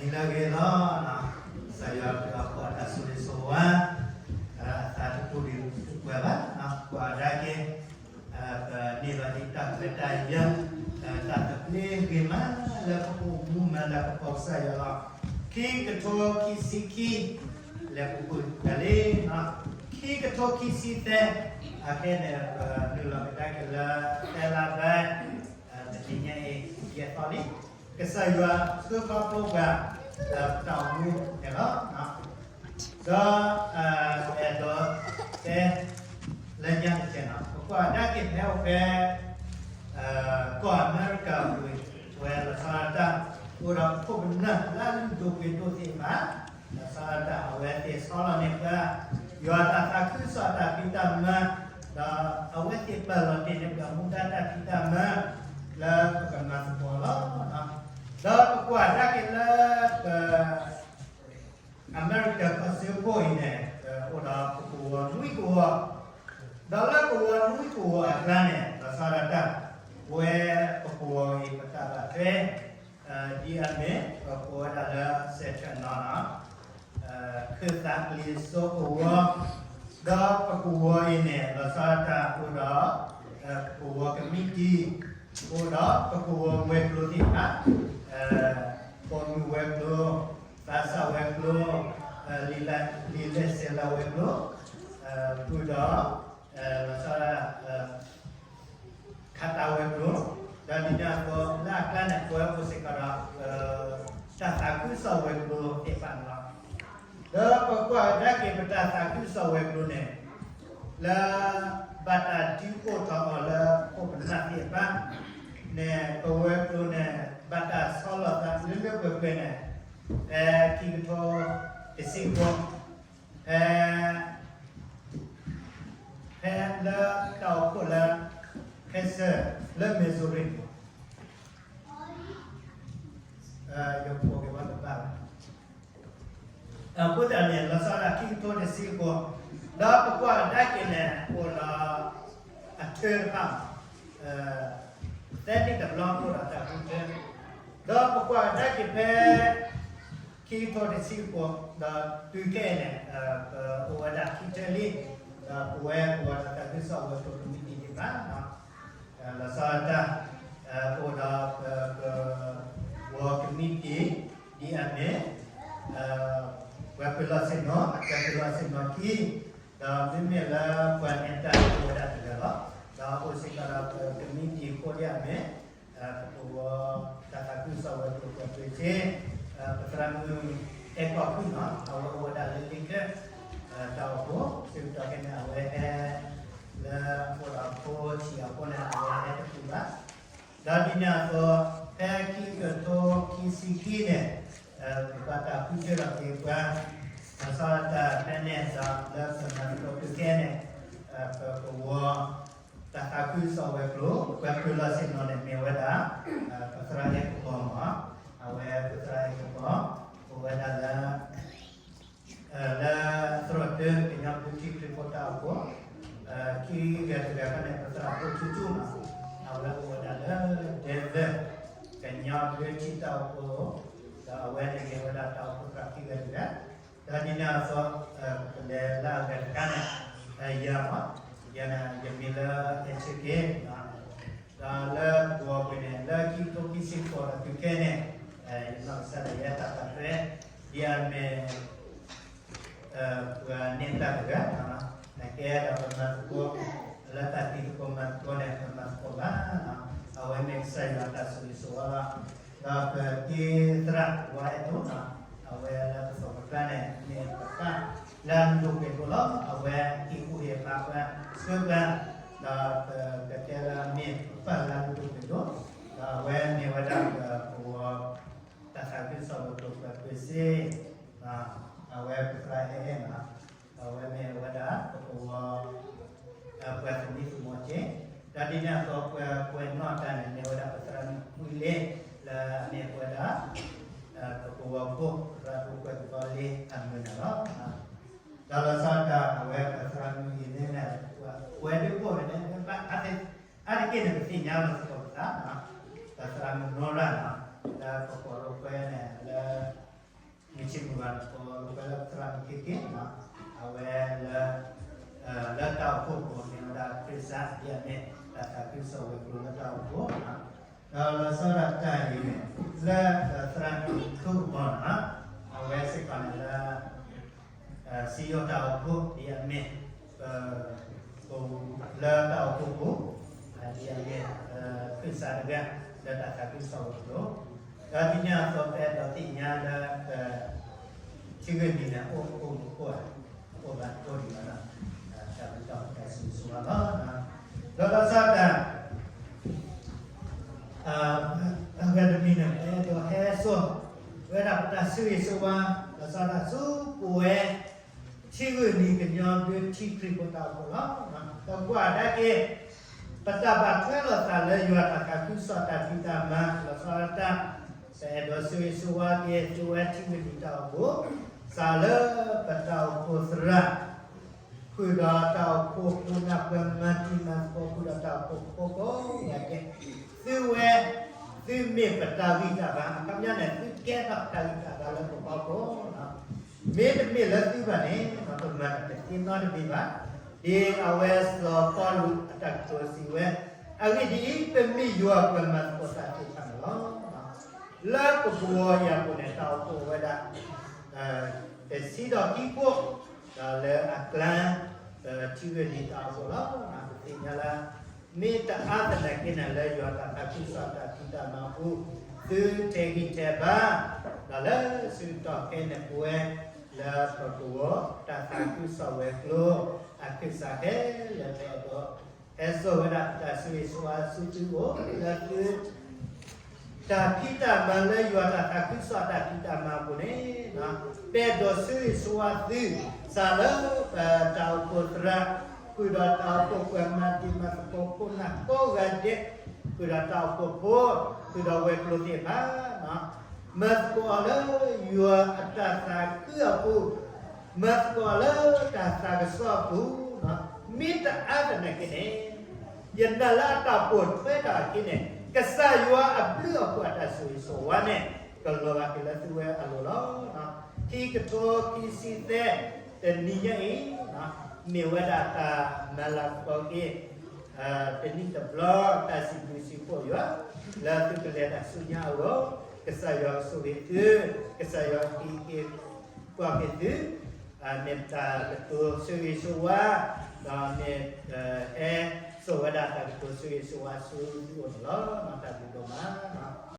ဒ်လဲၣ်ဂ့ၤလီၤ, ကစၢ်ယွၤပှၤဖှီၣ်တၢ်ဆိၣ်ဂ့ၤဆိၣ်ဝါ, အသးတပူၤဒံးပှၤဘၣ်, ကွၢ်ကဒါက့ၤ, ပန့ၢ်ဘၣ်ဒံးတၢ်ခွဲးတၢ်ယာ်, တၢ်သဘျ့ဂ့ၤမးလၢပအိၣ်မူမၤလၤကပီၤကစၢ်ယွၤလီၤ. ခံကထိခံဆံခံ, လဲၤပူၤကွံာ်တၢ်လံ, ခံကထိခံဆံသၢ, အခဲန့ၣ် ပနုာ်လီၤကဒါက့ၤလၢသၢလါဘဲ တနံၤညါအံၤ ယဲၢ်သီလံ, ကစၢ်ယွၤဆှၢခီဖျိပှၤ ပတၢ်အိၣ်မူန့ၣ်လီၤ. ဒီး အဲၣ်ဒိးတဲ လၢညါတကဲးန့ၣ် ပကွၢ်ကဒါက့ၤဖဲအိၣ်ဖဲ ကီၢ်အမဲရကၤပူၤ ဝဲလီၤဆီဒၣ်တၢ် အိၣ်ဒီးပခိၣ်ပနၢ်လၢအလုၢ်ဒိၣ်ပှ့ၤဒိၣ်သ့ၣ်တဖၣ်, လီၤဆီဒၣ်တၢ် အဝဲသ့ၣ်ဆီလီၤန့ၢ်ပှၤ ယွၤတၢ်သးခုကစီၣ်တၢ်ဖံးတၢ်မၤ, ဒီးအဝဲသ့ၣ်ပာ်လီၤတ့ၢ်န့ၢ်ပှၤမူဒါတၢ်ဖံးတၢ်မၤ လၢပကမၤသကိးလီၤ. ဒီးပကွၢ်ကဒါက့ၤလၢ ပ အမဲရကၤကီၢ်စၢဖှိၣ်အံၤန့ၣ် အိၣ်ဒီးပကဝီၤနွံကဝီၤ, ဒီးလၢကဝီၤနွံကဝီၤအကျါန့ၣ် လီၤဆီဒၣ်တၢ် ပဝဲပကဝီၤအံၤ ပတၢ်ဘၣ်ထွဲ ဒ်အမ့ၢ် ပကိးဝဲဒၣ်လၢ စဲးထၢၣ်နီၤ ခၢၣ်သးကလံၤစိကဝီၤ, ဒီးပကဝီၤအံၤန့ၣ် လီၤဆီဒၣ်တၢ်အိၣ်ဒီး ပကဝီၤကမံးတံာ်, အိၣ်ဒီးပကဝီၤဝဲၤကျိၤသ့ၣ်တဖၣ်, ပိာ်မုၣ်ဝဲၤကျိၤ, သးစၢ်ဝဲၤကျိၤ, လံာ်လဲၢ်ဆဲးလၤဝဲၤကျိၤ, ဃုာ်ဒီး လီၤဆီဒၣ် ခးတၢ်ဝဲၤကျိၤ, ဒီးဒ်န့ၣ်အသိး လၢအကျါန့ၣ် ပဝဲအိၣ်စ့ၢ်ကီးဒီး တၢ်သးခုကစီၣ်ဝဲၤကျိၤသ့ၣ်တဖၣ်န့ၣ်လီၤ. ဒီးပကွၢ်ကဒါက့ၤပတၢ်သးခုကစီၣ်ဝဲၤကျိၤန့ၣ် လၢ ဘၣ်တၢ်ဒုးအိၣ်ထီၣ်အီၤလၢပခိၣ်ပနၢ်သ့ၣ်တဖၣ်န့ၣ် ပဝဲၤကျိၤန့ၣ် ဘၣ်တၢ်ဆီလီၤသးလၢလၢပှဲၤပှဲၤန့ၣ် ဖဲခံကထိတဆံဃိး ဖဲ ဖဲလၢတၢ်အိၣ်ဖှိၣ်လၢ ခဲစၢၣ်လၢ Missouri ယကဲက့ၤဘၣ်တဘၣ်လီၤ. အဃိသတးန့ၣ် လီၤဆီဒၣ်ခံကထိတဆံဃိး ဒီးပကွၢ်ကဒါက့ၤန့ၣ် အိၣ်ဒီး အထၢတဖၣ် သၢနံၣ်တဘျီအိၣ်ဒီးတၢ်ဃုထၢ ဒီးပကွၢ်ကဒါက့ၤဖဲ ခံကထိတဆံဃိး ဒီးတုၤခဲအံၤန့ၣ် ပအိၣ်ဝဲဒၣ်ခံထၢလံ, ဒီးပဝဲပဝီၤတၢ်သးခုကစီၣ်ဝဲၤကျိၤကမံးတံာ်သ့ၣ်တဖၣ် လီၤဆီဒၣ်တၢ် အိၣ်ဒီးပ ပဝီၤကမံးတံာ် ဒ်အမ့ၢ် ပှၤပၢၤလီၢ်ဆ့ၣ်နီၤ ပှၤပၢၤလီၢ်ဆ့ၣ်နီၤခံ ဒီးမ့မ့ၢ်လၢပှၤနဲၣ်တၢ်အိၣ်ဝဲဒၣ်တဂၤလီၤ. ဒီးအိၣ်စ့ၢ်ကီးဒီးပကမံးတံာ်အဃိဒ်အမ့ၢ် ပကဝီၤတၢ်သးခုကစီၣ်ဝဲၤကျိၤပှၤပၢၤစ့ ပသရၣ်မုၣ်အဲၣ်ကီၢ်ခုၣ်နီၤ အဝဲအိၣ်ဝဲဒၣ်လၢလ့ခဲ တၢ်အိၣ်ဖှိၣ် ဆၢကတီၢ်ခဲအံၤန့ၣ် အဝဲဟဲ လၢအအိၣ်ဒီးဖိဆံးအဃိန့ၣ် အဝဲဟဲတပူၤဘၣ်. ဒီးဒ်န့ၣ်အသိး ဖဲခံကထိခံဆံခံန့ၣ် ပဘၣ်တၢ်ဃုထၢထီၣ်က့ၤပှၤ လီၤဆီဒၣ်တၢ်ဖဲန့ၣ်ဒီးလၢပနၢ်သကိးတုၤခဲန့ၣ် ပကဝီၤ တၢ်သးခုကစီၣ်ဝဲၤကျိၤ ပှၤပၢၤလီၢ်ဆ့ၣ်နီၤန့ၣ် မ့ၢ်ဝဲဒၣ် ပသရၣ်အဲၣ်ကပီၤမး အဝဲပသရၣ်အဲၣ်ကပီၤ အိၣ်ဝဲဒၣ်လၢ လၢသရိာ်တၢ ကညီဘျၢထံခရံာ်ဖိတၢ်အိၣ်ဖှိၣ် ခံဂၤတဂၤခီန့ၣ် ပသရၣ်ဖိဆူၣ်ဆူၣ်နီၤ အဝဲအိၣ်ဝဲဒၣ်လၢ Denver ကညီဘျၢထံတၢ်အိၣ်ဖှိၣ် ဒီးအဝဲန့ၣ်မ့ၢ်ဝဲဒၣ်တၢ်အိၣ်ဖှိၣ်သရၣ်ခံဂၤတဂၤ ဒီးဒ်န့ၣ်အသိး ပကလဲၤလၢအဂၤတခါန့ၣ် ယၤမး ယၤန့ၣ် ယမံၤလၢ အဲၣ်ဆၢက့ၤ ဒီးလၢပကဝီၤပူၤန့ၣ် လၢခံကထိခံဆံဃိးဒီးတုၤခဲန့ၣ် ယနီၢ်ကစၢ်ဒၣ်ယဲတၢ်ဘၣ်ထွဲ ဒ်အမ့ၢ် ပှၤနဲၣ်တၢ်တဂၤ နကဲဒီးပမၤသကိး လၢတၢ်တံၤသကိးမၤသကိးန့ၣ် ပမၤသကိးဘၣ် အဝဲမ့ၢ်ကစၢ်ယွၤတၢ်ဆိၣ်ဂ့ၤဆိၣ်ဝါလီၤ. ဒီးပတံၤသရၣ်ဝါအဲၣ်ဒိၣ်နီၤ အဝဲလၢပသိးပကျါန့ၣ် မ့ၢ်ပပၢ်လၢအလုၢ်ဒိၣ်ပှ့ၤဒိၣ်လီၤ. အဝဲဟ့ၣ်ကူၣ်ဟ့ၣ်ဖးပှၤ ဆှၢပှၤ ဒီးပကတဲလၢမ့ၢ်ပပၢ်လၢအလုၢ်ဒိၣ်ပှ့ၤဒိၣ် ဒီးအဝဲမ့ၢ်ဝဲဒၣ်ပကဝီၤ တၢ်သးခုကစီၣ်ဝဲၤကျိၤပှၤပၢၤစ့ အဝဲပသရၣ်အဲၣ်အဲၣ်နီၤ အဝဲမ့ၢ်ဝဲဒၣ်ပကဝီၤ ပှၤသမံသမိးက့ၤ ဒီးဒ်န့ၣ်အသိး ပှၤကွဲးနီၣ်တၢ်န့ၣ် မ့ၢ်ဝဲဒၣ်ပသရၣ်မုၣ်လ့ လၢအမ့ၢ်ဝဲဒၣ် ပကဝီၤဖိ ပသရၣ်ဖိကွဲးကသီလ့အမုၢ်နၤလီၤ. ဒီးလီၤဆီဒၣ်တၢ် အဝဲပသရၣ်မုၣ်အံၤန့ၣ် ပှၤဒုးကိးန့ၣ် အါတက့ၢ်န့ၣ် ပသ့ၣ်ညါလီၤသကိးပသး ပသရၣ်မုၣ်နီရၣ်နီၤ လၢပကိးလၢပှဲၤန့ၣ် လၢ အဝဲလၢ လၢတၢ်အိၣ်ဖှိၣ်အပူၤ မ့ၢ်ဝဲဒၣ်ခရံာ်စၢ်ဒ်အမ့ၢ် တၢ်သးခုကစီၣ်ဝဲၤကျိၤလၢတၢ်အိၣ်ဖှိၣ်, ဒီးလီၤဆီဒၣ်တၢ်အံၤန့ၣ် လၢသရၣ်မုၣ်ထူကပီၤန့ၣ် အဝဲစ့ၢ်ကီးန့ၣ်လၢ စံယိၣ်တၢ်အိၣ်ဖှိၣ်ဒ်အမ့ၢ် လၢတၢ်အိၣ်ဖှိၣ်ပူၤ ဒ်အမ့ၢ် ခရံာ်စၢ်တဂၤ လၢတၢ်သးခုကစီၣ်ဝဲၤကျိၤ, ဒီးဒ်န့ၣ်အသိး ပအဲၣ်ဒိးသ့ၣ်ညါလၢ ထံဂုၢ်နံၤန့ၣ် အိၣ်အိၣ်အိၣ် အိၣ်ဘၣ်အိၣ်ဒံးဘၣ်, တၢ်ဘျုးတၢ်ဖှိၣ်တၢ်ဆိၣ်ဂ့ၤဆိၣ်ဝါလီၤ. ဒီးလီၤဆီဒၣ်တၢ် အဂၤတမံၤန့ၣ် ပအဲၣ်ဒိးဟဲစိာ်ဝဲဒၣ်ပတၢ်ဆိၣ်ဂ့ၤဆိၣ်ဝါ လီၤဆီဒၣ်ဆူပဝဲ ထံဂုၢ်နံၤကညီဘျၢထံခရံာ်ဖိတၢ်အိၣ်ဖှိၣ်လီၤ. ဒီးကွၢ်ကဒါက့ၤ ပတၢ်ဘၣ်ထွဲလိာ်သးလၢယွၤတၢ်သးခုကစီၣ်တၢ်ဖံးတၢ်မၤ လီၤဆီဒၣ်တၢ် ပအဲၣ်ဒိးဆိၣ်ဂ့ၤဆိၣ်ဝါက့ၤသုဝဲထံဂုၢ်နံၤတၢ်အိၣ်ဖှိၣ် စးလၢပတၢ်အိၣ်ဖှိၣ်သရၣ် ဃုာ်ဒီးတၢ်အိၣ်ဖှိၣ်ဖိနၢ်ပၢၢ်မၤတံၤမၤသကိး ဃုာ်ဒီးတၢ်အိၣ်ဖှိၣ်ဖိကိးဂၤဒဲး, သုဝဲ သုမ့ၢ်ပတၢ်ဂံၢ်တၢ်ဘါ, အခီပညီန့ၣ် သုကဲထီၣ်တၢ်ဂံၢ်တၢ်ဘါလၢပဖီခိၣ်လီၤ. မ့တမ့ၢ်လၢသုဘၣ်န့ၣ် ပမၤတၢ်တသ့နီတမံၤဘၣ်. ဒ်အဝဲစီၤပီလူးအတၢ်ကတိၤစံးဝဲ, အဂ့ၢ်ဒ်အံၤ, ပမ့ၢ်ယွၤပှၤမၤသကိးတၢ်သ့ၣ်တဖၣ်န့ၣ်လီၤ. လၢပကဝီၤယၤပူၤန့ၣ် တၢ်အိၣ်ဖှိၣ်ဝဲဒၣ် တဆံဒီးခံခိၣ်, ဒီးလၢအကျါ ထံဂုၢ်နံၤတၢ်အိၣ်ဖှိၣ်လီၤ. ပသ့ၣ်ညါလၢ မ့ၢ်တအါသနာ်က့န့ၣ် လၢယွၤတၢ်သးခုကစီၣ်တၢ်ဖံးတၢ်မၤအပူၤ သုထဲးဂံၢ်ထဲးဘါ, ဒီးလၢဆၢကတီၢ်ခဲအံၤန့ၣ် ပဝဲလၢပကဝီၤ တၢ်သးခုကစီၣ်ဝဲၤကျိၤ အခၢၣ်စးခဲလၢာ် ပအဲၣ်ဒိး ဟဲစိာ်ဝဲဒၣ်တၢ်ဆိၣ်ဂ့ၤဆိၣ်ဝါဆူသုအိၣ် လၢသု တၢ်ဖံးတၢ်မၤလၢယွၤတၢ်သးခုကစီၣ်တၢ်ဖံးတၢ်မၤအပူၤန့ၣ်, ပအဲၣ်ဒိးဆိၣ်ဂ့ၤဆိၣ်ဝါသု စးလၢပတၢ်အိၣ်ဖှိၣ်သရၣ်, ဃုာ်ဒီးတၢ်အိၣ်ဖှိၣ်ပှၤမၤတံၤမၤသကိးဖိနၢ်ကိးဂၤဒဲး, ဃုာ်ဒီးတၢ်အိၣ်ဖှိၣ်ဖိ, ဃုာ်ဒီးဝဲၤကျိၤသ့ၣ်တဖၣ် မၤသကိးအီၤလၢယွၤအတၢ်သးခုအပူၤ, မၤသကိးအီၤလၢတၢ်သးကစီၣ်အပူၤ, မ့ၢ်တအါသနာ်က့န့ၣ်, ယနာ်လၢအတၢ်ပိာ်ထွဲတၢ်အခံန့ၣ် ကစၢ်ယွၤအဘျုးအဖှိၣ်အတၢ်ဆိၣ်ဂ့ၤဆိၣ်ဝါန့ၣ် ကလီၤဘၣ်က့ၤလၢသုဝဲအလိၤလီၤ. ခံကထိခံဆံသၢ တနံၤညါအံၤ မ့ၢ်ဝဲဒၣ်တၢ်မၤလၤကပီၤက့ၤ တနံၣ်တဘျီ တၢ်စံးဘျုးစံးဖှိၣ်ယွၤ လၢသုကလဲၤတၢ်ဆူညါအဂီၢ်, ကစၢ်ယွၤကဆိၣ်ဂ့ၤသု, ကစၢ်ယွၤကဟ့ၣ်က့ၤကွၢ်က့ၤသု, မ့ၢ်တၢ်ကတိၤဆိၣ်ဂ့ၤဆိၣ်ဝါ, ဒီးမ့ၢ် ဟဲစိာ်ဝဲဒၣ်တၢ်ကတိၤဆိၣ်ဂ့ၤဆိၣ်ဝါဆူသုအိၣ်န့ၣ်လီၤ. တၢ်ဘျုးဒိၣ်မး